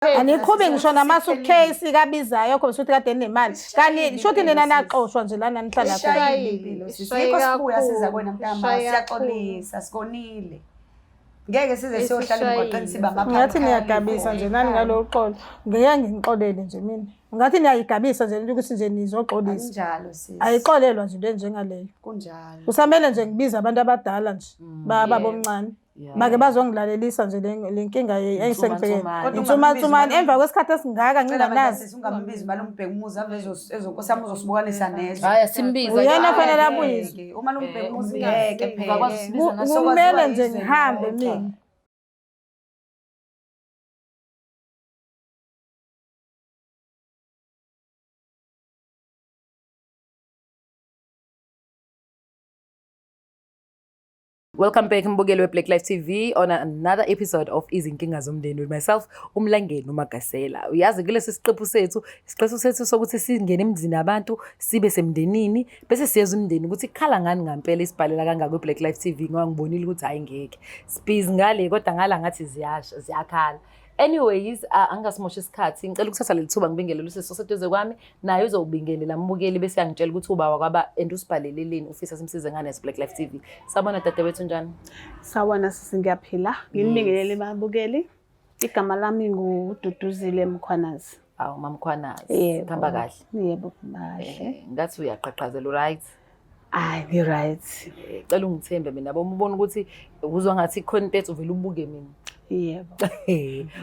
Aniqhubi ngisho nama-suitcase kabizayo khombisa ukuthi kade ninemali. Kani shuthi nina naxoshwa nje lana nihlala khona. Ishayile impilo sisi. Ishaye Yikho sibuya kakhulu, siza kuwena mntama ishaye siyaxolisa sikonile. Ngeke size siyohlala emgwaqeni Isishayile. siba amaphara. Ngathi niyagabisa nje nani ngalolu xolo. Ngeke nginixolele nje mina. Ngathi niyayigabisa nje lento ukuthi nje nizoxolisa. Kunjalo sisi. Ayixolelwa nje into enjengaleyo. Kunjalo. Kusamele nje ngibize abantu abadala nje baba Yebo. bomncane. Yeah. Bake bazongilalelisa nje le nkinga engisengibhekene. Insumansumane. Kodwa Insumansumane emva kwesikhathi esingaka Cela bandla nginganazi. sisi ungambizi imali umbheke umuzi ave ezonkosi yami uzosibukanisa nezwe. Hhayi asimbize. Uyena fanele Ngeke. abuyizwe. Uma lumbheke Eh, umuzi umbize. ngeke phela. Ungakwazi ukusibiza ngaso. Kumele nje Sokwaziwa ngihambe izwe lonke. mina. Welcome back mbukeli we-Black Life TV on another episode of Izinkinga Zomndeni with myself uMlangeni uMagasela. Uyazi kulesi siqephu sethu, isiqephu sethu sokuthi singene emzini abantu, sibe semndenini, bese siyezwa umndeni ukuthi khala ngani ngampela isibhalela kangaka kwi-Black Life TV ngoba ngibonile ukuthi hhayi ngeke. Sibhizi ngale kodwa ngala ngathi ziyasha, ziyakhala. Anyways, angingasimosha isikhathi. Ngicela ukuthatha leli thuba ngibingelele usisi oseduze kwami, naye uzowubingelela mbukeli bese uyangitshela ukuthi ubaba kwaba and usibhaleleleni ufisa simsize ngani as Black Life TV. Sabona dadewethu njani? Sawubona sisi, ngiyaphila. Nginibingelele babukeli. Igama lami nguDuduzile Mkhwanazi. Awu mamkhwanazi. Yebo. Kuhamba kahle. Yebo, kahle. Ngathi uyaqhaqhazela right. Hayi, ngi-right. Cela ungithembe mina boma ubona ukuthi uzwa ngathi khona into ethi uvele ubuke mina. Yebo.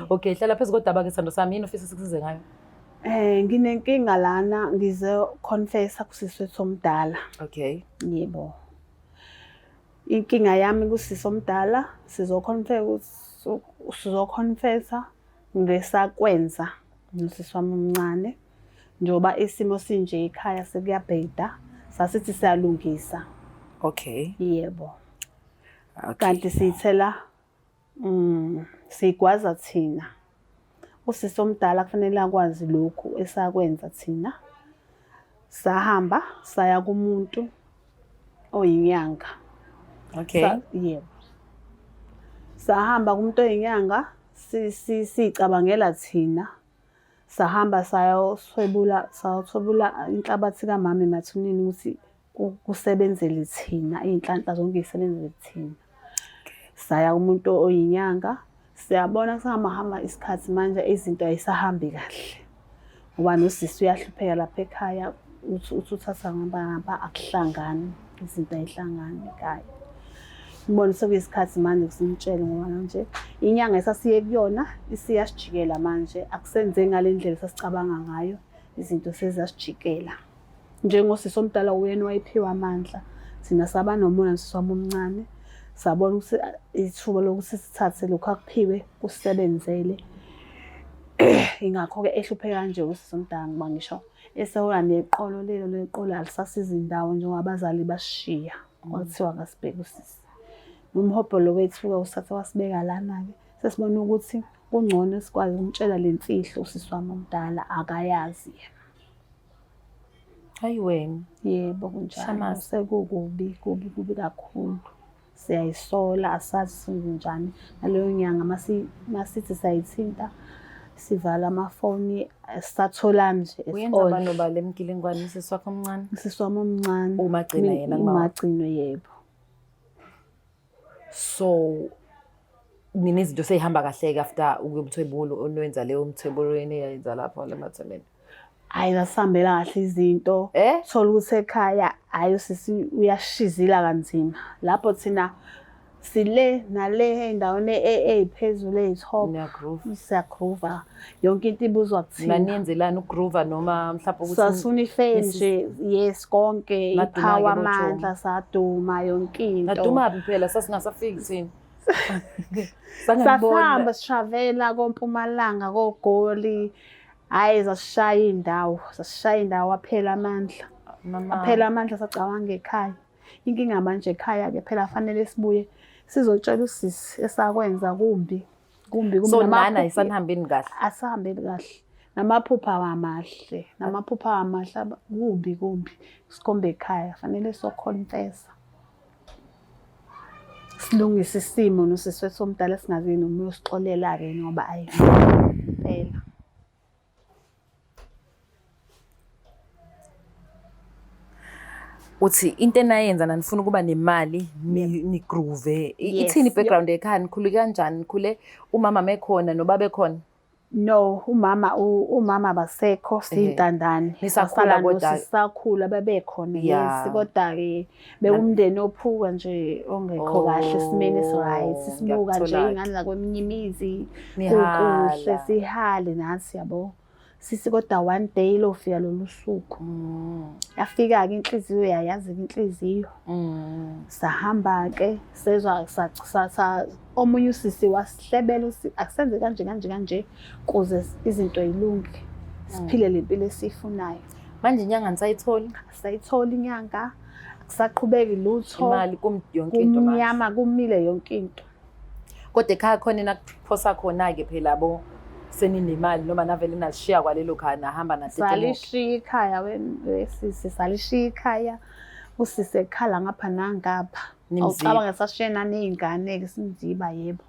Okay, hlala phezu kodaba ke sithando sami yini ofisa sikusize ngayo? Nginenkinga lana ngize confessa kusisi wethu omdala. Okay. Yebo. Inkinga yami kusisi omdala sizoconfessa sizoconfessa ngesakwenza nosisi wami omncane. Njengoba isimo sinje ekhaya sekuyabheda, sasithi siyalungisa. Okay. Yebo. Okay. Kanti siyithela siyigwaza thina. Usisi omdala kufanele akwazi lokhu esakwenza thina. Sahamba saya kumuntu oyinyanga. Okay. Yebo. Sahamba kumuntu oyinyanga sicabangela thina. Sahamba sayothwebula sayothwebula inhlabathi kamama emathuneni ukuthi kusebenzele thina, iy'nhlanhla zonke y'sebenzele thina. Saya kumuntu oyinyanga, siyabona kusahamba isikhathi manje izinto ayisahambi kahle. Ngoba nosisi uyahlupheka lapha ekhaya, uthi uthatha ngapha ngapha akuhlangani, izinto ayihlangani ekhaya. Ngibone sekuyisikhathi manje simtshele ngoba manje inyanga esasiye kuyona isiyasijikela manje, akusenze ngale ndlela esasicabanga ngayo, izinto seziyasijikela. Njengosisi omdala uyena wayephiwa amandla, thina saba nomona nosisi wami omncane, sabona ukuthi ithuba lokuthi sithathe lokhu akuphiwe kusebenzele. Ingakho-ke ehlupheka kanje usisi omdala ngoba ngisho esehola neqolo lelo leqolo alisasizi indawo njengoba abazali basishiya. Kwathiwa akasibheke usisi. Nomhobholo wethu-ke usithathe wasibeka lana-ke. Sesibona ukuthi kungcono sikwazi ukumtshela le mfihlo usisi wami omdala akayazi yena. Hayi wena. Yebo kunjalo. Shamase. Sekukubi, kubi, kubi kakhulu. Siyayisola, asazi senzenjani. Naleyo nyanga masithi siyayithinta, sivala amafoni, asisatholani nje at Uyenza all. bani obala emgilingwane usisi wakho omncane? Usisi wami omncane. Umagcina yena kuma wakho? Umagcino yebo. So nina izinto seyihamba kahle-ke after ukuyomthwebulo onwenza leyo mthwebulo yeni eyayenza lapho lemathuneni. Hhayi zasihambela kahle izinto. Eh? Thola ukuthi ekhaya hhayi usisi uyashizila kanzima. Lapho thina sile nale ey'ndaweni ey'phezulu ey'top. Niyagroove. Siyagroova. Yonke into ibuzwa kuthina. Naniyenzelani ukugroova noma mhlawumbe ukuthi Sasifuna ife nje, yes konke, Naduma-ke ipower boJomo. amandla, saduma yonke into. Nadumaphi phela sasingasafiki thina. Sanganibona. Sasihamba sishavela koMpumalanga, koGoli. Hhayi zasishaya iy'ndawo, zasishaya iy'ndawo aphela amandla. Mama. Aphela amandla sacabanga ekhaya. Inkinga manje ekhaya-ke phela fanele sibuye sizotshela usisi esakwenza kumbi. Kumbi kumbi. So nana Namaphupho- ayisanihambeni kahle. Asihambeli kahle. Namaphupho awamahle, namaphupho awamahle kumbi kumbi. Sikhombe ekhaya fanele soconfessa. Silungise isimo nosisi wethu omdala singaze noma uyosixolela-ke ngoba ayi. impela. Uthi into enayenza nanifuna ukuba nemali ni-groove. Ithini i-background ekhaya, nikhule kanjani? Nikhule umama mekhona nobaba ekhona? No, umama umama abasekho, siyintandane. Nisakhula kodwa? Sisakhula babekhona, yes, kodwa-ke bewumndeni ophuka nje ongekho kahle esimeni esi-right. Sibuka nje iy'ngane zakweminye imizi kukuhle, sihale nathi yabo. Sisi kodwa one day lofika lolu suku. Yafika-ke inhliziyo, yayazi-ke inhliziyo. Sahamba-ke sezwa omunye usisi wasihlebela ukuthi akusenze kanje kanje kanje kuze izinto yilunge. Siphile le mpilo esiyifunayo. Manje inyanga nisayitholi? Asayitholi inyanga, akusaqhubeki lutho. Imali kum yonke into manje. Kumnyama, kumile yonke into. Kodwa ekhaya khona enakuphosa khona-ke phela bo seninemali noma navele nalishiya kwalelo khaya nahamba natetemuka. Salishiya ikhaya wesisi, salishiya ikhaya, usisi ekhala ngapha nangapha. Nimziba. Awucabange sashiye naney'ngane-ke simziba yebo.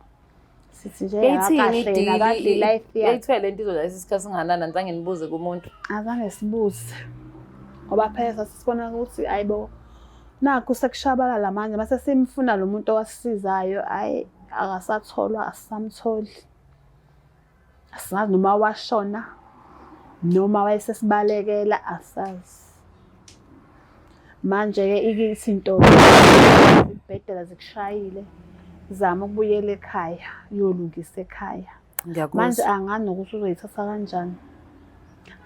Sithi nje Yayithini akakahle yena, akadle idili? i-life yakhe. Yayithiwe le nto izodla isikhathi singanani, anizange nibuze kumuntu. Azange sibuze. Ngoba phela sasibona ukuthi ayibo nakhu sekushabalala manje, mase simfuna lo muntu owasisizayo, hhayi akasatholwa, asisamtholi. Asazi noma washona noma wayesesibalekela, asazi. Manje-ke ikithi into zikubhedela zikushayile, zama ukubuyela ekhaya uyolungisa ekhaya. Manje angazi nokuthi uzoyithatha kanjani.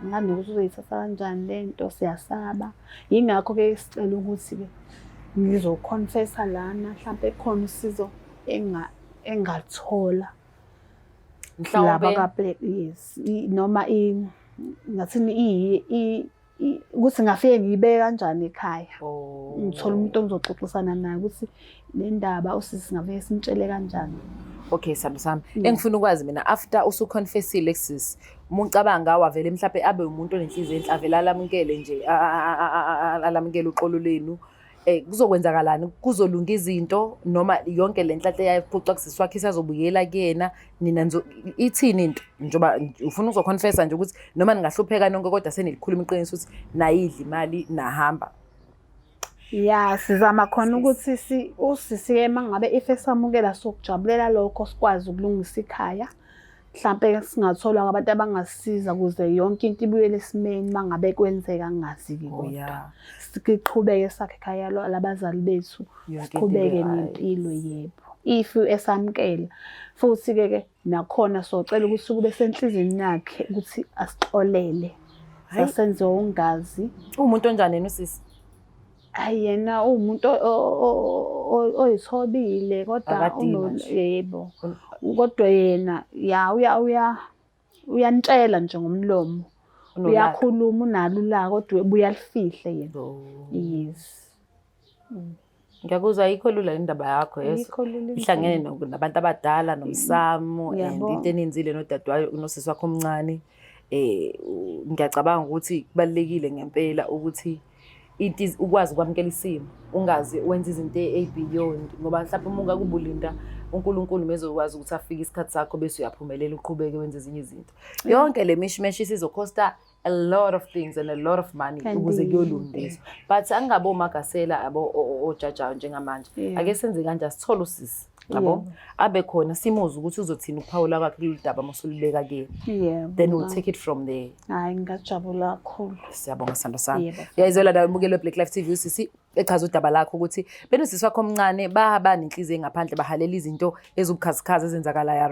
Angazi nokuthi uzoyithatha kanjani le nto, siyasaba. Yingakho-ke sicela ukuthi-ke ngizokhonfesa lana, hlampe khona usizo engingaluthola. Mhlawumbe Laba ka-Black, yes. Noma ngathini ukuthi ngafike ngiyibeke kanjani ekhaya. Ngithola umuntu engizoxoxisana naye ukuthi le ndaba usisi singafike simtshele kanjani. Okay, sami sami. Engifuna ukwazi mina after usuconfessile kusisi, uma ucabanga wavele mhlawumbe abe umuntu onenhliziyo enhle, avele alamukele nje, alamukele uxolo lwenu. Kuzokwenzakalani? Kuzolunga izinto noma yonke le nhlanhla eyayiphucwa kusisi wakhe isazobuyela kuyena? Nina ithini into? Njengoba ufuna ukuzoconfessa nje ukuthi noma ningahlupheka nonke kodwa senilikhuluma iqiniso ukuthi nayidla imali nahamba. Ya, sizama khona ukuthi usisi-ke uma ngabe if esamukela sokujabulela lokho, sikwazi ukulungisa ikhaya. Mhlampe singathola abantu abangasisiza ukuze yonke into ibuyele esimeni uma ngabe kwenzeka, ngingazi-ke kodwa. Siqhubeke sakhe ekhaya labazali bethu, siqhubeke nempilo yebo. If esamukela futhi-ke ke nakhona socela ukuthi kube senhliziyweni yakhe ukuthi asixolele. Sasenze ungazi. Uwumuntu onjani yena usisi? Hayi yena uwumuntu oyithobile kodwa yebo. Kodwa yena ya uyanitshela nje ngomlomo. Uyakhuluma, unalo ulaka kodwa ubuye alifihle yena. Yes. Ngiyakuzwa, ayikho lula indaba yakho, yes. Ihlangene nabantu abadala nomsamo and into enenzile nodadewabo nosisi wakho omncane. Ngiyacabanga ukuthi kubalulekile ngempela ukuthi ukwazi ukwamukela isimo, ungaze wenze izinto ey'beyond, ngoba mhlawumbe uma ungakubulinda uNkulunkulu mezokwazi ukuthi afike isikhathi sakho bese uyaphumelela uqhubeke wenze ezinye izinto. Yonke le mishmeshi isizokhosta a lot of things and a lot of money ukuze kuyolungiswa. But angingabi omagasela abo ojajayo njengamanje. Ake senze kanje, asithole usisi yabo, abe khona simuzwe ukuthi uzothini ukuphawula kwakhe kulolu daba uma usulubeka kuyena. Then we'll take it from there. Hayi, ngingajabula kakhulu. Siyabonga sithando sami. Uyayizwela nawe mbukeli we-Black Life TV usisi echaza udaba lakho ukuthi benosisi wakho omncane bahaba nenhliziyo engaphandle, bahalela izinto eziwubukhazikhazi ezenzakalayo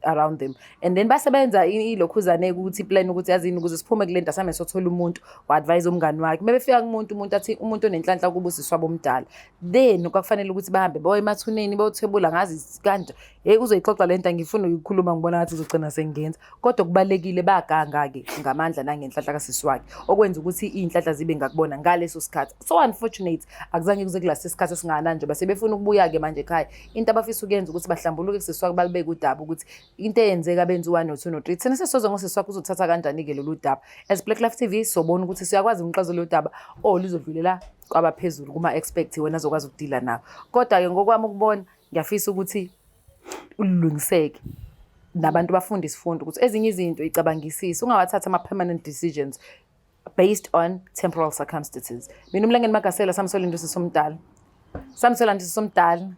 around them, and then basebenza ilokhuzane ukuthi plan ukuthi yazini ukuze siphume kule nto asambe sothola umuntu, wa-advise umngani wakhe. Uma befika kumuntu, umuntu athi umuntu onenhlanhla kuba usisi wabo omdala, then kwakufanele ukuthi bahambe baye emathuneni bayothwebula ngazi kanje. Hey, uzoyixoxa le nto, angifuni ukuyikhuluma, ngibona ngathi uzogcina sengenza. Kodwa kubalulekile baganga-ke ngamandla nangenhlanhla kasisi wakhe, okwenza ukuthi iy'nhlanhla zibe ngakubona ngaleso sikhathi. So unfortunate, akuzange kuze kulase sikhathi esingakanani njengoba sebefuna ukubuya-ke manje ekhaya. Into abafisa ukuyenza ukuthi bahlambuluke kusisi wakhe, balibeke udaba ukuthi into eyenzeka benza u-1 no-2 no-3. Thina sesizoza ngosisi wakhe uzothatha kanjani-ke lolu daba. As Black Life TV sobona ukuthi siyakwazi ukuxazulula lolu daba or lizodlulela kwabaphezulu kuma-expect wena azokwazi ukudila nabo. Kodwa-ke ngokwami ukubona, ngiyafisa ukuthi ulungiseke. Nabantu bafunde isifundo ukuthi ezinye izinto icabangisise, ungawathathi ama-permanent decisions based on temporal circumstances. Mina uMlangeni Magasela samsola into sisomdala. Samsola nje sisomdala.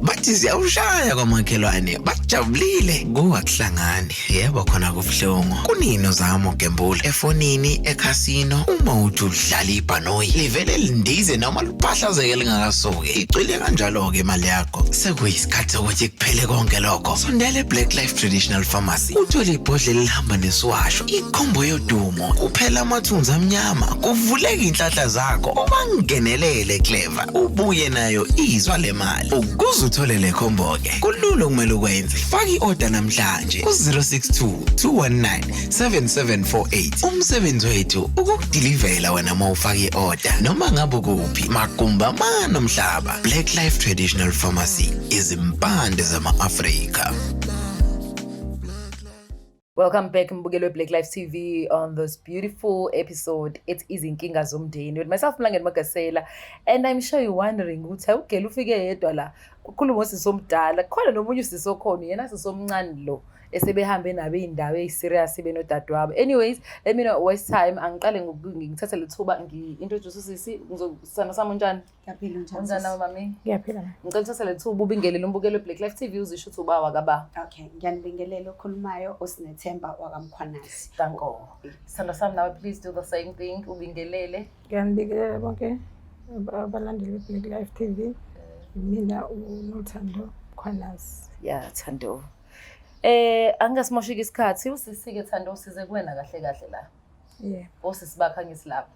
Bathi ziyawushaya kwamakhelwane bajabulile kuwakuhlangani yebo khona kubuhlungu kunini uzama ukugembula efonini ekhasino uma uthi udlala ibhanoyi livele lindize noma liphahlazeke lingakasuki icwile kanjalo-ke imali yakho sekuyisikhathi sokuthi kuphele konke lokho sondela e-Black Life Traditional Pharmacy uthole ibhodlela elihamba nesiwasho ikhombo yodumo kuphela amathunzi amnyama kuvuleka iy'nhlanhla zakho ubangenelele clever ubuye nayo izwa le mali ukuze uthole le khombo-ke kulula okumele ukwenze faka i-oda namhlanje ku-062 219 7748 umsebenzi wethu ukukudilivela wena uma ufaka i-oda noma ngabe ukuphi magumba amane omhlaba. Black Life Traditional Pharmacy, izimpande zama-Afrika. Welcome back mbukelo Black Life TV on this beautiful episode. It's Izinkinga Zomndeni with myself Mlangeni Magasela, and I'm sure you're wondering ukuthi awugela ufike yedwa la kukhuluma usisi omdala, khona nomunye usisi okhona, yena sisi omncane lo esebehambe nabo iy'ndawo ey'serious benodadewabo. Anyways, let me not waste time, angiqale ngithathe le thuba ngi-introduce usisi. Ngizosana sami, unjani? Ngiyaphila, unjani? Unjani nawe, mami? Ngiyaphila ma. Ngicela uthathe le thuba ubingelele umbukelo we-Black Life TV, uzisho ukuthi uba wakaba. Okay, ngiyanibingelela, okhulumayo uSinethemba wakaMkhwanazi. Danko. Sithando sami, nawe please do the same thing, ubingelele. Ngiyanibingelela bonke abalandeli be-Black Life TV. Mina uNothando Mkhwanazi. Ya, Thando. Angingasimoshiki isikhathi, usisi-ke Thando usize kuwena kahle kahle la. Osisi bakhe angithi lapha.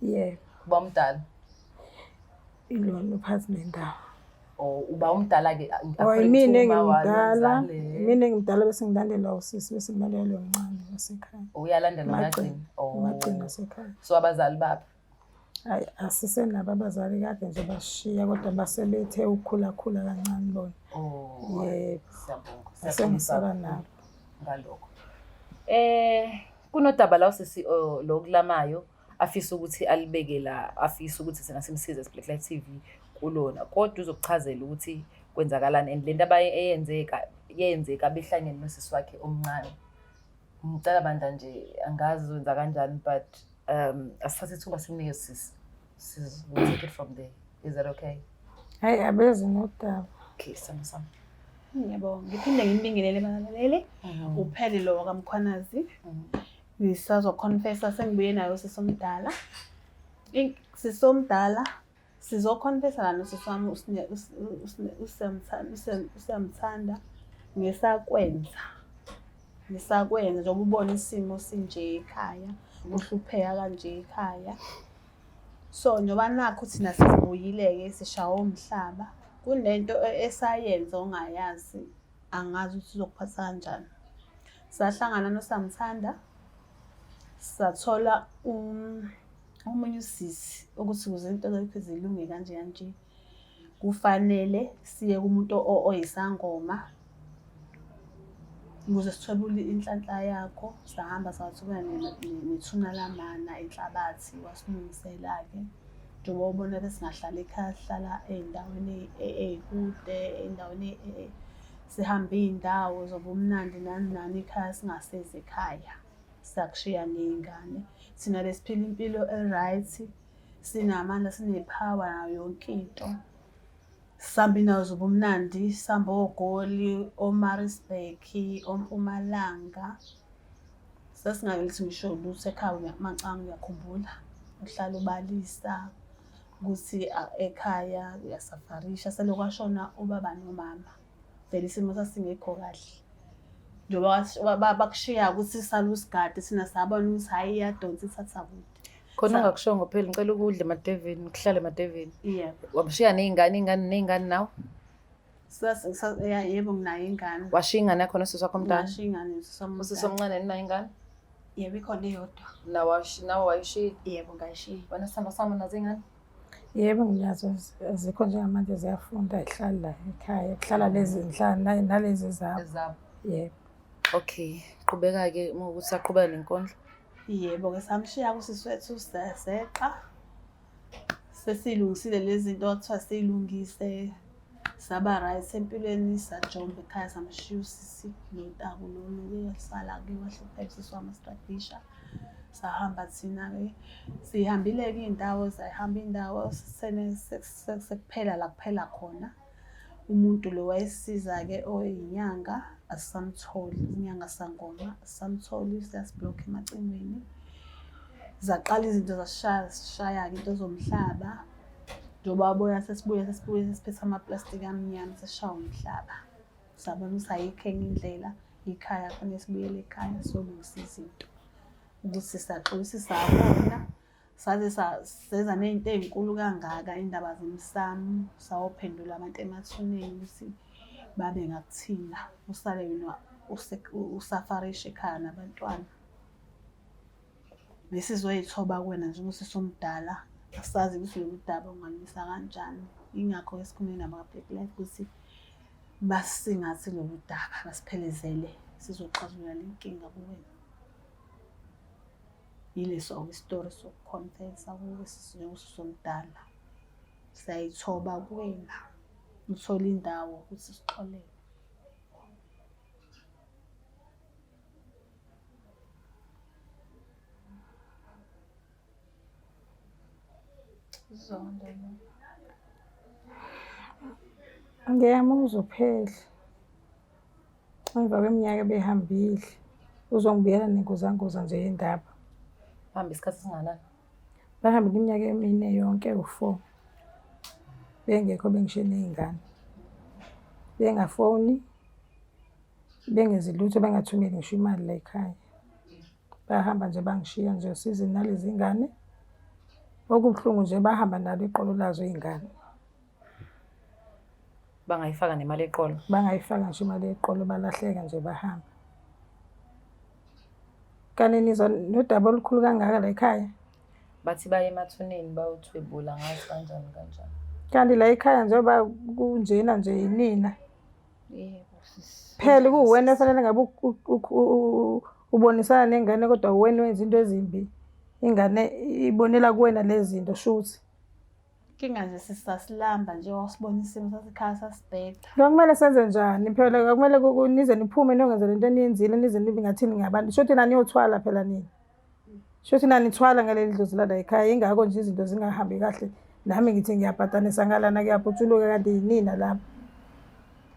Yebo. Uba umdala. Ilona uphathi nendawo. Or uba umdala-ke Or according to imina uma walo engimdala, mzali. imina engimdala bese ngilandelwa usisi, bese ngilandelwa omncane wasekhaya. Uyalandela Umagcina. umagcina. Oh. Umagcina wasekhaya. So abazali baphi? Hayi, asisenabo abazali, kade nje bashiya, kodwa basebethe ukukhula khula kancane bona. Oh. Yebo. Siyabonga. Asengisaba nabo. Ngalokho. Kunodaba la usisi, oh, lokulamayo afisa ukuthi alibeke la, afisa ukuthi sina simsize as Black Life TV kulona, kodwa uzokuchazela ukuthi kwenzakalani and lento abaye eyenzeka yenzeka behlangene nosisi wakhe omncane. Ngicela bandla nje, angazi uzokwenza kanjani, but asithathe ithuba simnike sisi. Sis, we'll take it from there. Is that okay? Hayi, abeze nodaba. Okay, sami sami. Ngiyabonga. Ngiphinde nginibingelele balaleli. Uphele lo wakaMkhwanazi. Ngisazoconfessa, sengibuye nayo sisomdala. Sisomdala sizoconfessa la nosisi wami usiyamthanda ngisakwenza. Ngisakwenza njengoba ubona isimo sinje ekhaya, uhlupheka kanje ekhaya. So njengoba nakhu thina sesibuyile-ke sishawa umhlaba, kunento esayenza ongayazi, angazi ukuthi izokuphatha kanjani. Sahlangana noSamthanda, sathola omunye usisi ukuthi ukuze into zakhe zilunge kanje kanje, kufanele siye kumuntu oyisangoma ukuze sithwebule inhlanhla yakho. Sahamba sathwebula nethuna lamana inhlabathi, wasilungisela-ke. Njengoba ubona besingahlali ekhaya, sihlala ey'ndaweni ey'kude, ey'ndaweni sihambe iy'ndawo zobumnandi nani nani, ekhaya singasezi ekhaya, sakushiya ney'ngane. Thina besiphila impilo e-right, sinamandla, sine-power nayo yonke into. Sihamba iy'ndawo zobumnandi, sihamba oGoli, oMaritzburg, oMpumalanga. Sasingalethi ngisho lutho ekhaya, macanga uyakhumbula, uhlala ubalisa ukuthi ekhaya uyasafarisha, selokhu kwashona ubaba nomama. Vele isimo sasingekho kahle. Njengoba bakushiya ukuthi sale usigade, thina sabona ukuthi hhayi iyadonsa ithatha kude. Khona ungakushongo phela, ngicela ukudla emadevini, kuhlale emadevini. Yebo. Wamshiya ney'ngane, iy'ngane ney'ngane nawe? Yebo, nginayo ingane. Washiya ingane yakho nosisi wakho omdala? Ngashiya ingane nosisi wami Usisi omdala. omncane ninayo ingane? Yebo, ikhona eyodwa. Nawe wayishiya? Yebo, ngayishiya. Wena sithando sami, unazo iy'ngane? Yebo, nginazo, azikho njengamanje, ziyafunda, zihlala la ekhaya. Kuhlala lezi zihlala nalezi zabo. Ezabo. Yebo. Okay, qhubeka-ke uma ukuthi saqhubeka nenkondlo. Yebo-ke, samshiya kusisi wethu seqa. Sesilungisile lezi zinto kwathiwa siyilungise, saba right empilweni, sajomba ekhaya, samshiya usisi notaku lolu-ke wasala-ke wahlupheka usisi wami wasitradisha. Sahamba thina-ke, sihambile-ke iy'ndawo, sayihamba iy'ndawo sekuphela la kuphela khona. Umuntu lo wayesisiza-ke oyinyanga asisamtholi, inyanga sangoma asisamtholi, useyasi-block-a emacingweni. Zaqala izinto zasishaya zisishaya-ke into zomhlaba. Njengoba wabona sesibuya sesibuya sesiphethe amaplastiki amnyama sesishawa umhlaba. Sabona ukuthi ayikho enye indlela, ikhaya kufanele sibuyele ekhaya siyolungisa izinto. Ukuthi saxolisa sabona saze seza ney'nto ey'nkulu kangaka iy'ndaba zemsamo, sawophendula abantu emathuneni ukuthi babe ngakuthina, usale wena usafarisha ekhaya nabantwana. Besizoyithoba kuwena njengosisi omdala, asazi ukuthi lolu daba ungalumisa kanjani. Yingakho-ke sikhulume nabakwa-Black Life ukuthi basingathe lolu daba, basiphelezele sizoxazulula le nkinga kuwena. Yileso-ke isitori sokukhonfesa kuwe sisi njengosisi omdala. Siyayithoba kuwena, uthole indawo ukuthi sixolele. Zondo lo. Ngiyamuzwa uPhehla. Emva kweminyaka ebehambile, uzongibuyela nenguzanguza nje yendaba. Hambe isikhathi esingakanani? Bahambile iminyaka emine yonke ewu-four. Bengekho bengishiye ney'ngane. Bengafoni, bengenzi lutho, bengathumeli ngisho imali la ekhaya. Bahamba nje bangishiya nje osizini nalezi ngane. Okubuhlungu nje bahamba nalo iqolo lazo iy'ngane. Bangayifaka nemali eqolo. Bangayifaka ngisho imali eqolo balahleka nje bahamba. Kanti nizwa nodaba olukhulu kangaka la ekhaya? Bathi baye emathuneni bayothwebula ngazi kanjani kanjani. Kanti la ekhaya njengoba kunjena nje yinina. Yebo sisi. Phela kuwena efanele ngabe ubonisana nengane kodwa uwena wenza into ezimbi. Ingane ibonela kuwena lezi zinto shuthi. Inkinga nje sisi sasilamba nje wasibona isimo sasekhaya sasibheda. Kwakumele senze njani phela kwakumele nize niphume niyongenza lento eniyenzile nize nibe ngathini ngabantu. Shuthi naniyothwala phela nina. Shuthi nanithwala ngaleli dlozi lala ekhaya yingakho nje izinto zingahambi kahle. Nami ngithi ngiyabhadanisa ngalana kuyabhutshuluka kanti yinina lapha.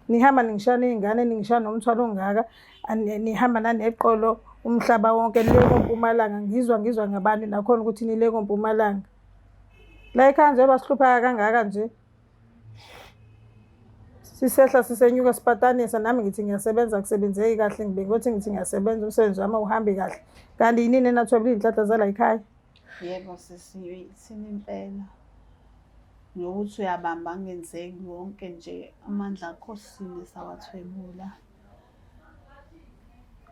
Nihamba ningishaya ney'ngane ningishaya nomthwalo ongaka nihamba naneqolo umhlaba wonke niye koMpumalanga ngizwa ngizwa ngabantu nakhona ukuthi nile koMpumalanga. La ekhaya nje basihlupheka kangaka nje. Sisehla sisenyuka sipatanisa nami ngithi ngiyasebenza akusebenzeki kahle ngibe ngothi ngithi ngiyasebenza umsebenzi wami awuhambi kahle. Kanti yinini enathwebula iy'nhlanhla zala ekhaya? Yebo sisi ithini impela. Nokuthi uyabamba kungenzeki wonke nje amandla akho sine sawathwebula.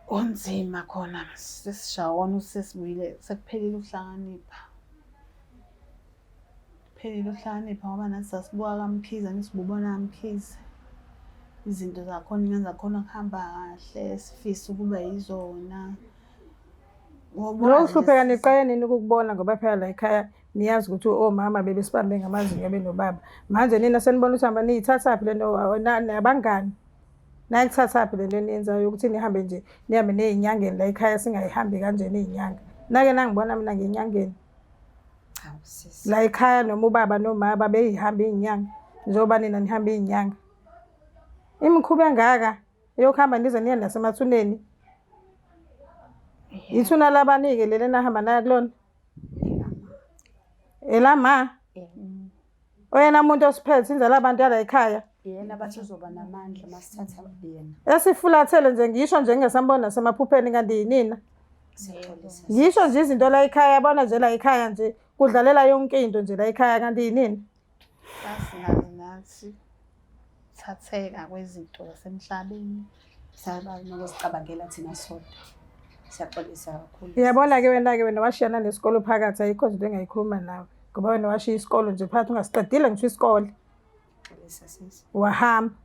Kunzima khona sesishawona ukuthi sesibuyile sekuphelile ukuhlakanipha. Kuphelile ukuhlakanipha ngoba nathi sasibuka kaMkhize angithi sibubona kaMkhize. Izinto zakhona iy'ngane zakhona kuhamba kahle sifise ukuba yizona. Lokhu kuhlupheka niqale nini ukukubona ngoba phela la ekhaya niyazi ukuthi omama bebesibambe ngamazinyo benobaba. Manje nina senibona ukuthi hamba niyithathaphi le nto nabangani. Nayithathaphi le nto eniyenzayo yokuthi nihambe nje nihambe ney'nyangeni la ekhaya singayihambi kanjena iy'nyanga. Nake nangibona mina ngenyangeni. Hawu sisi. La ekhaya noma ubaba nomama babeyihamba iy'nyanga njengoba nina nihamba iy'nyanga. Imikhuba engaka eyokuhamba nize niye nasemathuneni. Ithuna labani-ke leli enahamba naya kulona? Elama. Oyena muntu osiphethe inzala abantu yala ekhaya. Yena bathi uzoba namandla masithatha yena. Esifulathele nje ngisho nje ngingasambona nasemaphupheni kanti yinina. Siyaxolisa. Ngisho nje izinto la ekhaya yabona nje la ekhaya nje kudlalela yonke into nje la ekhaya kanti yinina. Sasingazi nathi thatheka kwezinto zasemhlabeni. Saba nokuzicabangela thina sodwa. Siyaxolisa kakhulu. Uyabona ke wena ke wena washiyana nesikolo phakathi ayikho nje into engayikhuluma nawe. Ngoba wena washiya isikolo nje phakathi ungasiqedile ngisho isikole. Xolisa sisi. Wahamba.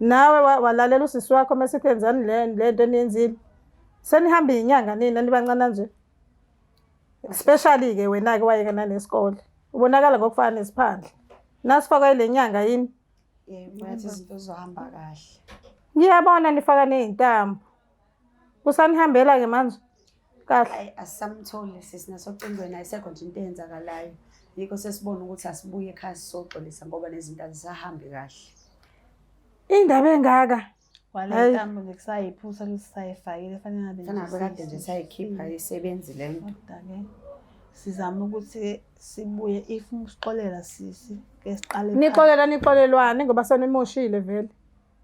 Nawe walalela usisi wakho mase senzani le lento eniyenzile. Senihamba inyanga nina nibancane nje. Especially ke wena ke wayeka nanesikole. Ubonakala ngokufana nesiphandla. Nasifakwa ile nyanga yini? Yebo, yathi izinto zizohamba kahle. Ngiyabona nifaka ney'ntambo. Kusanihambela-ke manje kahle. Hayi, asisamtholi sisi nasocingweni ayisekho nje into eyenzakalayo. Yikho sesibona ukuthi asibuye ekhaya sizoxolisa ngoba nezinto azisahambi kahle. Indaba engaka. Kwale Hhayi. ntambo nje kusayiphutha ukuthi sayifakile fanele ngabe Fanele ngabe kade nje sayikhipha ayisebenzi le nto. Kodwa-ke sizama ukuthi sibuye if usixolela sisi ke siqale phansi. Nixolela nixolelwane ngoba senimoshile vele.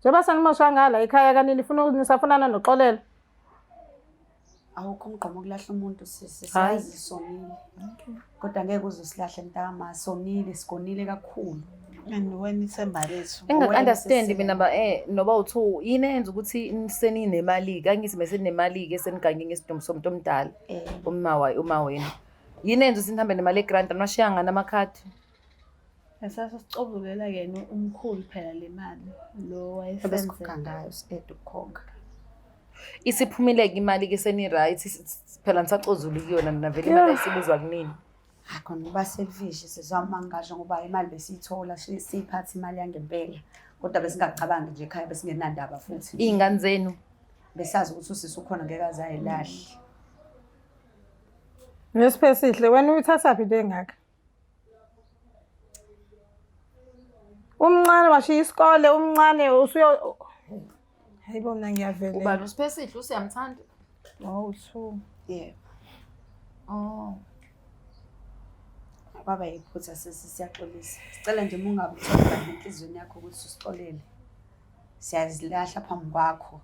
Njengoba senimosha ngala ekhaya kanti nifuna nisafunana noxolela. Awukho umgqomo wokulahla umuntu sisi, Hhayi. siyazi sonile. Kodwa ngeke uze usilahle mntakama, sonile, sigonile kakhulu. And wena ithemba lethu. Engingaku-understand mina ba noba uthu yini eyenza ukuthi seninemali-ke angithi meseninemali-ke senigange ngesidumbu somuntu omdala uma wenu. Yini eyenza ukuthi nihambe nemali yegrant anwashiya ngani amakhadi? Esase sicobulela yena umkhulu phela le mali lo wayesenzela. Ebesikhokha ngayo siqeda ukukhokha. Isiphumile-ke imali-ke seni-right phela nisacozula kuyona nina vele imali ayisibuzwa kunini. Hayi khona ukuba selfish sisi wami uma ngingasho ngoba imali besiyithola siyiphathe imali yangempela. Kodwa besingacabangi nje ekhaya besingenandaba futhi. Iy'ngane zenu. Besazi ukuthi usisi ukhona ngeke aze ayilahle. Nesiphesihle wena uyithathaphi into engaka? Umncane washiya isikole, umncane usuyo Hayibo mina ngiyavelela. Ubani uSiphesihle usiyamthanda? Oh, two. Yebo. Oh. Kwaba yiphutha sisi siyaxolisa. Sicela nje uma ungabe uthola kahle enhliziyweni yakho ukuthi usixolele. Siyazilahla phambi kwakho.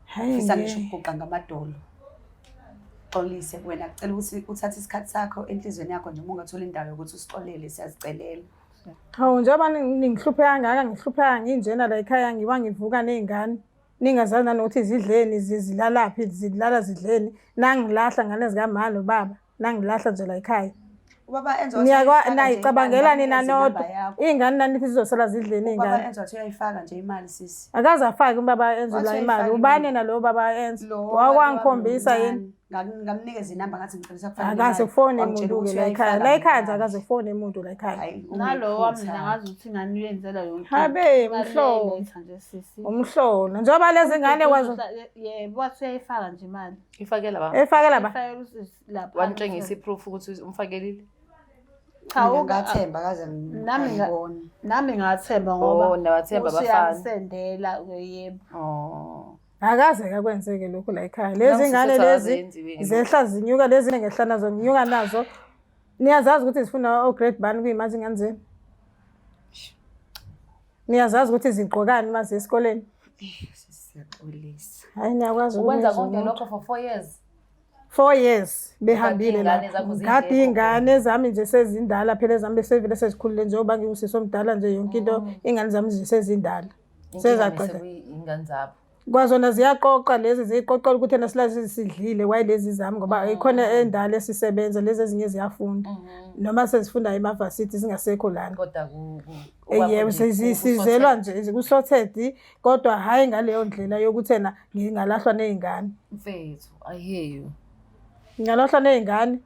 Hayi Fisa ngisho ngeke. ukuguqa ngamadolo. Xolise kuwena kucela ukuthi uthathe isikhathi sakho enhliziyweni yakho nje uma ungathola indawo yokuthi usixolele siyazicelela. Hawu njengoba ningihluphe kangaka ngihlupheka nginjena la ekhaya ngiwa ngivuka ney'ngane ningazani nanokuthi zidleni zilalaphi zilala zidleni nangilahla ngane zikama nobaba nangilahla nje la ekhaya. Ubaba Enzo wathi Niyakwa uyayifaka nje nayicabangela imali, nina ngamnikeza nodwa. inamba yakho. Iy'ngane nanithi zizosala zidleni Ubaba iy'ngane. Enzo wathi uyayifaka nje imali sisi. Akaze afake ubaba Enzo Wathi la imali. uyayifaka Ubani imali. yena lo baba Enzo? Lo Wakwangikhombisa yini? Ngamnikeza inamba ngathi ngicela ukufaka Akaze kufone muntu ke la ekhaya. La ekhaya nje akaze kufone muntu la ekhaya. Nalo wami mina ngazi ukuthi ingane uyenzela yonke. into. Habe, Imali mhlobo. uyayiletha nje sisi. Umhlolo. Njengoba lezi ngane kwazo Yebo, wathi uyayifaka nje imali. Ifakela ba. efakela ba. Ifakela usisi lapha. Wanitshengisa i-proof ukuthi umfakelile. Cha, Ngathemba kaze Nami ngibone. Nami ngathemba ngoba Oh, nawathemba abafana. usuyamsendela yebo. Oh. Akaze kakwenzeke lokhu la ekhaya. Lezi Nami ngane sisi lezi azenziwe ngelokhu. zehla zinyuka lezi ngehla nazo nginyuka nazo. Niyazazi ukuthi zifuna o-grade bani kuyimanje ingane zenu? Niyazazi ukuthi zigqokani uma ziya esikoleni? Siyaxolisa. Hayi niyakwazi Ukwenza ukubiza konke umuntu. lokho for 4 years. 4 years behambile iy'ngane lapho. zakho Ngadi zingekho iy'ngane zami nje sezindala phela ezami besevele sezikhulile njengoba ngingusisi omdala nje yonke into iy'ngane zami nje sezindala. Sezaqeda. Ingane zabo. Kwazona ziyaqoqa lezi ziyiqoqela ukuthi ena silazi sidlile kwaye lezi zami ngoba ikhona endala esisebenza lezi ezinye ziyafunda. Noma sezifunda emavasithi zingasekho lana. Kodwa Yebo sizelwa nje ku-sorted kodwa hhayi ngaleyo ndlela yokuthi ena ngingalahlwa ney'ngane. Mfethu, I hear you. Ngingalahlwa ney'ngane.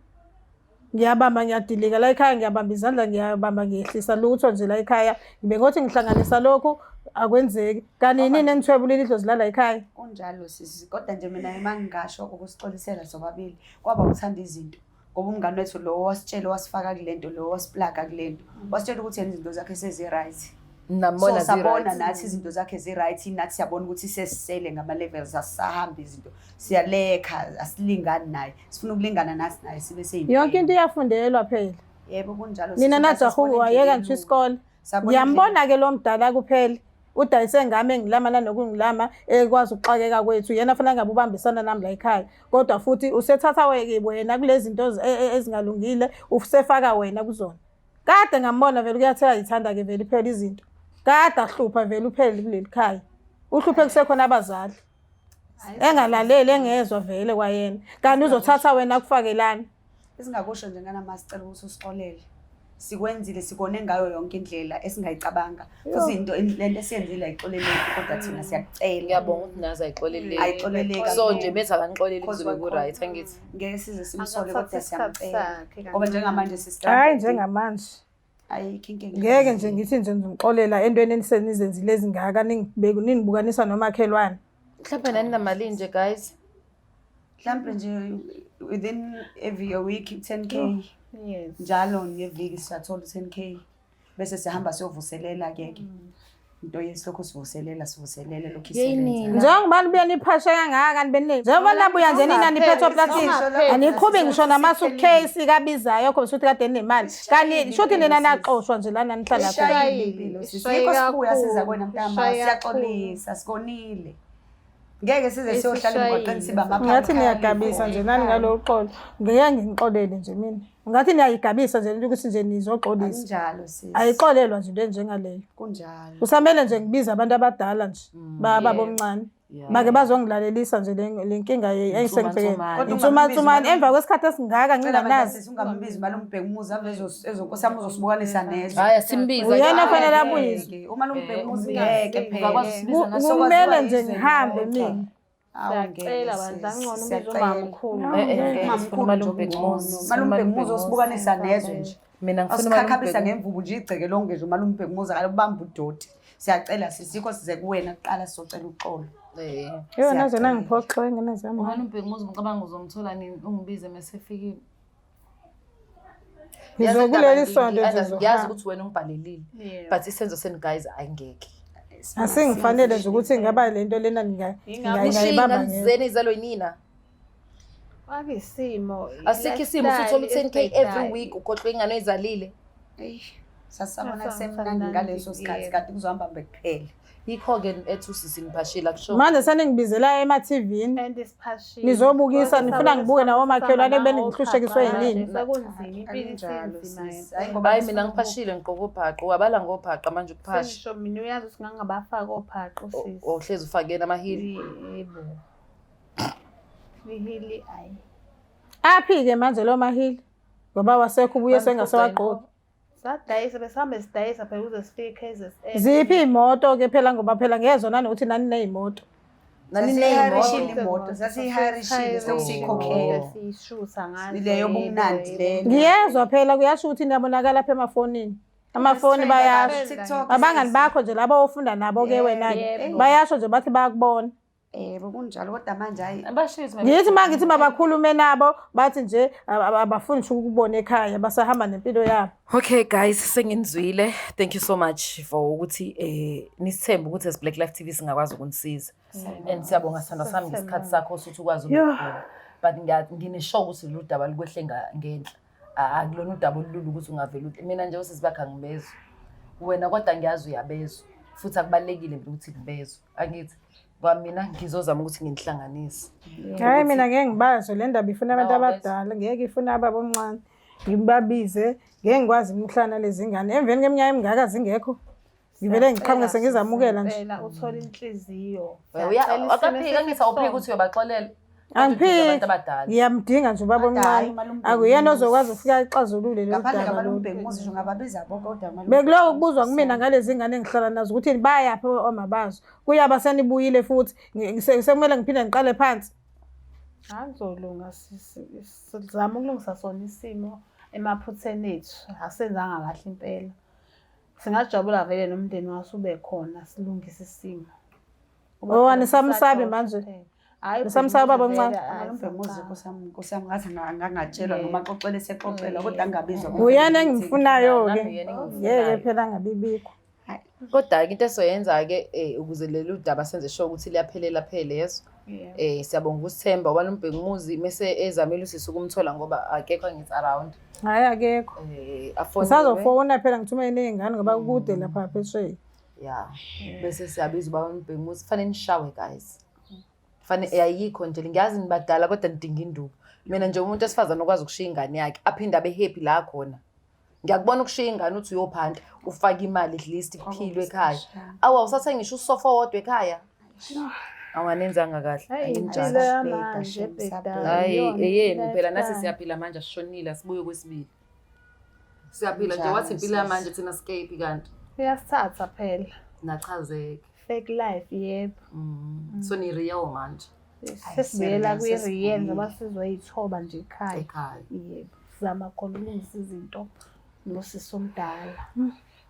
Ngiyabamba ngiyadilika la ekhaya ngiyabamba izandla ngiyabamba ngiyehlisa lutho nje la ekhaya. Ngibe ngothi ngihlanganisa lokhu akwenzeki. Kanti nini enithwebulile idlozi lala ekhaya? Kunjalo sisi, kodwa nje mina uma ngingasho ukusixolisela sobabili kwaba uthanda izinto. Ngoba umngane wethu lo wasitshela wasifaka kule nto, lo wasiplaga kule nto. Wasitshela ukuthi yena izinto zakhe sezi-right. Nambona So sabona zi-right. nathi izinto zakhe zi-right, nathi siyabona ukuthi sesisele ngama-levels, asisahambi izinto. Siyalekha, asilingani naye. Sifuna ukulingana nathi naye sibe seyintweni. Yonke into iyafundelwa phela. Yebo kunjalo. Nina sisi, najaha sasibona wayeka indlela ngisho elula. isikole. Sabona Ngiyambona ke lo mdala kuphela. Udayise ngami engilama nanokungilama ekwazi ukuxakeka kwethu. Yena fanele ngabe ubambisana nami la ekhaya. Kodwa futhi usethatha wena kulezi zinto ezingalungile, usefaka wena kuzona. Kade ngambona vele kuyathela yithanda ke vele iphela izinto. Kade ahlupha vele uphele kuleli khaya. Uhluphe kusekhona abazali. Engalaleli engezwa vele kwayena. Kanti uzothatha wena akufakelani. Esingakusho nje ngana masicela ukuthi usixolele. Sikwenzile, sikone ngayo yonke indlela esingayicabanga, futhi into lento esiyenzile ayixoleleki, kodwa thina siyakucela. Ngiyabonga ukuthi nazi ayixoleleki. Ayixoleleki. So nje methi akanixoleli Cause kuzobe ku-right, angithi? Ngeke size simsole, Angathatha kodwa isikhathi siyamcela sakhe ngoba kancane. njengamanje Hhayi, sistranded. njengamanje Ayikho inkinga. Ngeke nje ngithi nje ngizomxolela entweni enisenizenzile ezingaka, ningibukanisa nomakhelwane. Mhlawumbe nani namalini nje, guys? Mhlawumbe nje within every week 10K. Yes. Njalo ngeviki siyathola u-10K, bese sihamba siyovuselela ke ke into yesilokhu sivuselela sivuselele lokhu Yey, isebenza. nina. Njengoba nibuye niphashe kangaka, nibe njengoba nabuya nje nina niphethe oplastiki, aniqhubi ngisho nama-suitcase kabizayo khombisa ukuthi kade ninemali. Kani shuthi nina naxoshwa nje lana nihlala khona. Ishayile impilo sisi. Ishaye Yikho sibuya siza kakhulu, kuwena mntama, ishaye siyaxolisa, sikonile. Ngeke size siyohlala emgwaqeni siba Ngathi amaphawu. niyagabisa nje nani ngalolu xolo. Ngeke nginixolele nje mina. Ngathi niyayigabisa nje lento ukuthi nje nizoxolisa. Kunjalo sisi. Ayixolelwa nje into enjengaleyo. Kunjalo. Kusamele nje ngibize abantu abadala nje, baba bomncane. Bake bazongilalelisa nje le nkinga engisengibhekene. Insumansumane. Kodwa Insumansumane emva kwesikhathi esingaka Cela bandla nginganazi. sisi, ungambizi umalumbheki umuzi ave ezonkosi yami uzosibukanisa nezwe. Hhayi, asimbize. Uyena ofanele Ngeke. abuyizwe. Umalumbheki umuzi ngeke phela. Ungakwazi ukusibiza naso. Kumele nje ngihambe mina. Awu, ngeke Siyacela bandla, sisi, ngcono ubize siyacela. umamkhulu. Eh, eh, eh, sifuna Umamkhulu umalumbheki nje umuzi. ungcono. Umalumbheki umuzi osibukanisa nezwe nje. Mina ngifuna Asikhakhabisa umalumbheki. ngemvubu nje igceke lonke nje umalumbheki umuzi akubamba udoti. Siyacela sisi, yikho size kuwena kuqala sizocela uxolo. Eh. Yona naze nangiphoxe ngenazama. Umalumbheki umuzi ngicabanga uzomthola nini, ungibize mese efikile. Ngizokuleli sonto nje Ngiyazi ngizohamba. ukuthi wena ungibhalelile. Yeah. But isenzo senu guys ayingeke. Asingifanele nje ukuthi ngaba lento lena Nishiye ngingayibamba ingane ngeke. zenu izalwe yinina. Kwabe isimo. Asikho isimo usuthola u-10K every week, ukhohlwe ingane oyizalile. Eyi, sasabona Sasabona kusemnandi mnandi, ngaleso sikhathi, yebo. kanti kuzohamba mbe kuphele. Yikho-ke ethi usisi niphashile akusho. Manje seningibizela ema-TV-ni. And isiphashile. Nizobukisa, Kodwa nifuna sabona ngibuke nawomakhelwane ekubeni sihamba ngihlushekiswe ngawophaqa yinini. manje, Sekunzima, impilo Akunjalo isinzima. sisi. Hayi ngoba Hayi, mina ngiphashile, ngigqoke obhaqa. Wabala ngobhaqa manje ukuphasha. Sengisho mina uyazi ukuthi ngangabafaka ophaqa usisi. Ohlezi ufakena amahili. Yebo. Ihili ayi. Aphi-ke manje lo mahili? Ngoba wasekho ubuye sengasewagqoki. Sadayisa, besihambe sidayisa phela ukuze sifike KZN. Ziphi iy'moto-ke phela, ngoba phela ngezwa nanokuthi nani ney'moto. Nani Sasiyihayirishile ney'moto. imoto, sasiyihayirishile, sokuyikhokhela. Siyishutha ngazo. Leyo bumnandi leyo. Ngiyezwa phela kuyasho ukuthi niyabonakala apha emafonini. Amafoni bayasho. TikTok. Abangani bakho nje laba ofunda nabo-ke wena-ke. Yebo. Bayasho nje bathi bayakubona. Yebo kunjalo, kodwa manje hayi. Abashiye Ngithi uma ngithi mabakhulume nabo bathi nje abafuni ngisho ukubona ekhaya, basahamba nempilo yabo. Okay guys, senginizwile. Thank you so much for ukuthi nisithembe ukuthi as Black Life TV singakwazi ukunisiza. And siyabonga sithandwa sami ngesikhathi sakho sokuthi ukwazi ukukhuluma. But ngine-sure ukuthi lolu daba lukwehle ngenhla. Akulona udaba olulula ukuthi ungavela uthi mina nje osisi bakhe angibezwa. Wena kodwa ngiyazi uyabezwa. Futhi akubalulekile mina ukuthi ngibezwe. Angithi kwamina ngizozama ukuthi nginihlanganise. Hhayi, mina ngeke ngibazwe le ndaba ifuna abantu Nawe abadala, ngeke ifuna ababomncane. Ngibabize, ngeke ngikwazi ukuhlala nalezi ngane. Emveni kweminyaka emingaka zingekho. Ngivele ngiqhamuke sengizamukela nje. Siyacela uthole inhliziyo. Akaphiki, angithi awuphiki ukuthi uyobaxolela. Angiphiki. Abantu abadala. Ngiyamdinga nje ubaba Kodwa hhayi, omncane. umalumbheki Akuyena umuzi. ozokwazi ukufika axazulule lolu Ngaphandle daba lolu. kamalumbheki umuzi nje ungababiza bonke kodwa umalumbheki Bekuloko kubuzwa kumina ngalezi ngane engihlala nazo ukuthi bayaphi oma bazo. Kuyaba senibuyile futhi sekumele ngiphinde ngiqale phansi. Angizolunga sisi, sizama ukulungisa sona isimo emaphutheni ethu. Asenzanga kahle impela. Singajabula vele nomndeni waso ube khona silungise isimo. Ngoba Oh, phela anisamsabi sisaqoqa manje? phela. Hhayi, Nisamsaba ubheki baba omncane? vele, hhayi, Umalumbheki umuzi samsaba. nkosi yami, nkosi yami, ngathi ngangatshelwa Yebo. noma axoxele sexoxela kodwa angabizwa. Uyena engimfunayo-ke. Nami uyena engimfunayo. Ngeke phela angabibikho. Kodwa-ke into esoyenza-ke ukuze lolu daba senze sure ukuthi liyaphelela phele yeso. Yebo. Siyabonga ukusithemba umalumbheki umuzi mese ezamile usisi ukumthola ngoba akekho angithi around. Hhayi akekho. Afonelwe. Ngisazofona phela ngithumele ney'ngane ngoba kukude lapha phesheya. Yeah. Bese siyabiza ubaba umbheki umuzi, kufanele nishawe guys. Kufanele ayikho nje, ngiyazi nibadala kodwa nidinga induku. Mina nje umuntu wesifazane okwazi ukushiya ingane yakhe aphinde abe happy la khona. Ngiyakubona ukushiya ingane uthi uyophanda, ufake imali at least kuphilwe ekhaya. Awu awusathe ngisho usofa owodwa ekhaya. Awanenzanga kahle. Hhayi, Ayinjalo. impilo yamanje Siyabheda, ebhedayo. Hayi, Iyona eyenu phela nathi lifestyle. siyaphila manje, asishonile, asibuye kwesibili. Siyaphila nje Njalo, wathi impilo sis. yamanje thina scape kanti. Uyasithatha phela. Nachazeke. Fake life, yebo. So ni real manje Sesibuyela Siyabonga, kwi-real sesibuyile. ngoba sizoyithoba nje ekhaya. ekhaya. Yebo. Sizama khona ukulungisa izinto nosisi omdala.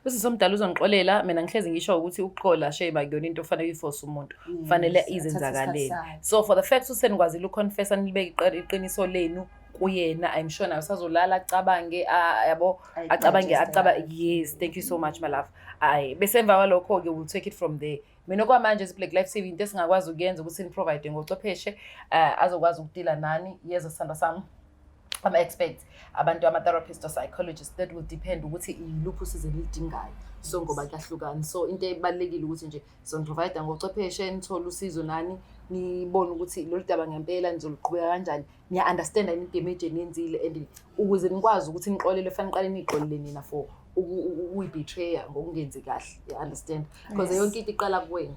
Usisi omdala uzongixolela mina ngihlezi ngisho ukuthi ukuxola shame akuyona into ofanele uyiforce umuntu. Kufanele Yes, izenzakalele. athathe isikhathi So for the fact ukuthi senikwazile ukuconfessa nilibeke iqiniso lenu kuyena, I'm sure naye usazolala acabange yabo sakhe. acabange Ayi-digeste acaba kahle. yes, thank you so much my love. Ayi bese emva kwalokho ke we'll take it from there. Mina okwamanje as Black Life TV into esingakwazi ukuyenza ukuthi ni-provide ngochwepheshe azokwazi ukudila nani yeza sithanda sami ama-experts abantu ama-therapist or psychologist that will depend ukuthi iluphi usizo eniludingayo so ngoba kuyahlukana so into ebalulekile ukuthi nje sizoni-provide ngochwepheshe nithole usizo nani nibone ukuthi lolu daba ngempela nizoluqhubeka kanjani niya-understanda yini idamage eniyenzile and ukuze nikwazi ukuthi nixolele fanele niqale niyixolele nina for ukuyi-betraya ngokungenzi kahle you understand because yonke into iqala kuwena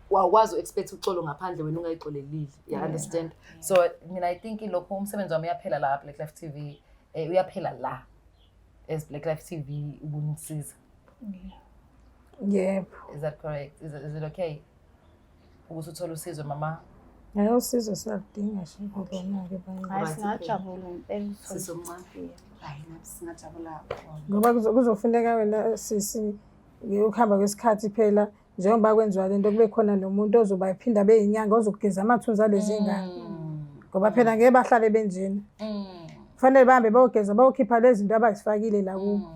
awukwazi u-expect uxolo ngaphandle wena ungayixolelile you understand so mina I think lokho umsebenzi wami uyaphela la Black Life TV uyaphela la as Black Life TV ukunisiza. Yebo. Is that correct? Is it okay ukuthi uthole usizo mama? Hayi usizo siyaludinga nje bona-ke baye. Hayi Right, singajabula ngempela ukuthola Sisi omncane. Yebo. Hayi, nathi singajabula kakhulu. Ngoba kuzofuneka wena sisi ukuhamba kwesikhathi phela njengoba kwenziwa lento kube khona nomuntu ozoba ephinda abe yinyanga ozokugeza amathunzi alezi ngane. Ngoba phela ngeke bahlale benjena. Kufanele bahambe bayogeza bayokhipha lezi zinto abazifakile la kubo.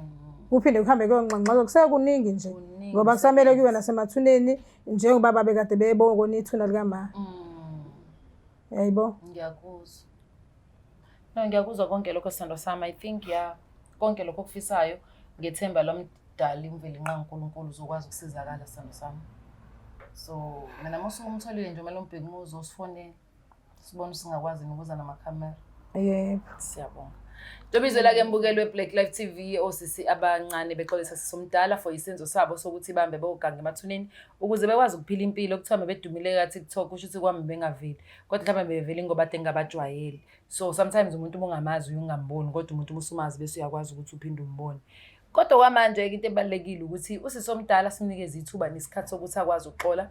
Kuphinde kuhambe kuyonxanxazwa kusekuningi nje. Kuningi Ngoba kusamele kuyiwe nasemathuneni njengoba babekade bebona ithuna likama. Yayibo? Ngiyakuzwa. No, ngiyakuzwa konke lokho sithandwa sami. I think yeah, konke lokho okufisayo ngethemba lomdali uMvelinqangi uNkulunkulu uzokwazi ukusizakala sithandwa sami. So mina mase umtholile nje umele umbheke umuzi usifonele. Sibone singakwazi ukuza namakhamera. Yebo. Siyabonga. Ntombizwela ke mbukeli we-Black Life TV osisi abancane bexolisa sisomdala for isenzo sabo sokuthi bambe boganga emathuneni ukuze bekwazi ukuphila impilo okuthiwa bebedumile ka-TikTok kusho ukuthi kwami bengaveli kodwa mhlawumbe bevele ngoba kade ngingabajwayeli so sometimes umuntu uma ungamazi uye ungamboni kodwa umuntu uma usumazi bese uyakwazi ukuthi uphinde umbone kodwa kwamanje-ke into ebalulekile ukuthi usisi omdala simnikeze ithuba nesikhathi sokuthi akwazi ukuxola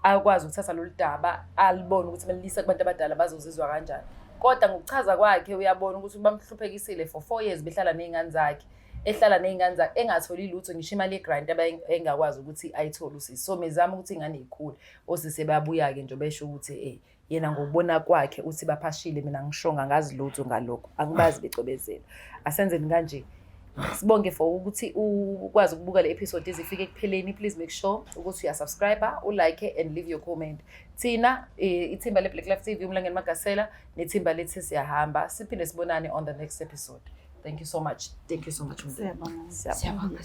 akwazi ukuthatha lolu daba alibone ukuthi melisa kubantu abadala bazozizwa kanjani kodwa ngokuchaza kwakhe uyabona ukuthi bamhluphekisile for 4 years behlala ney'ngane zakhe ehlala ney'ngane zakhe engatholi lutho ngisho imali ye-grant engakwazi ukuthi ayithole usisi so mezama ukuthi iy'ngane y'khule osisi bayabuya-ke nje besho ukuthi yena ngokubona kwakhe uthi baphashile mina ngishonga ngazi lutho ngalokho angibazi becwebezela asenzeni kanje sibonge for ukuthi ukwazi ukubuka le episode izifike ekupheleni please make sure ukuthi uyasubscribe ulike and leave your comment thina ithimba le-Black Life TV uMlangeni Magasela nethimba lethi siyahamba siphinde sibonane on the next episode thank you so much thank you so much mndeni. Siyabonga. Siyabonga. Siyabonga.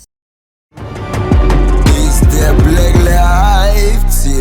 It's the Black Life TV.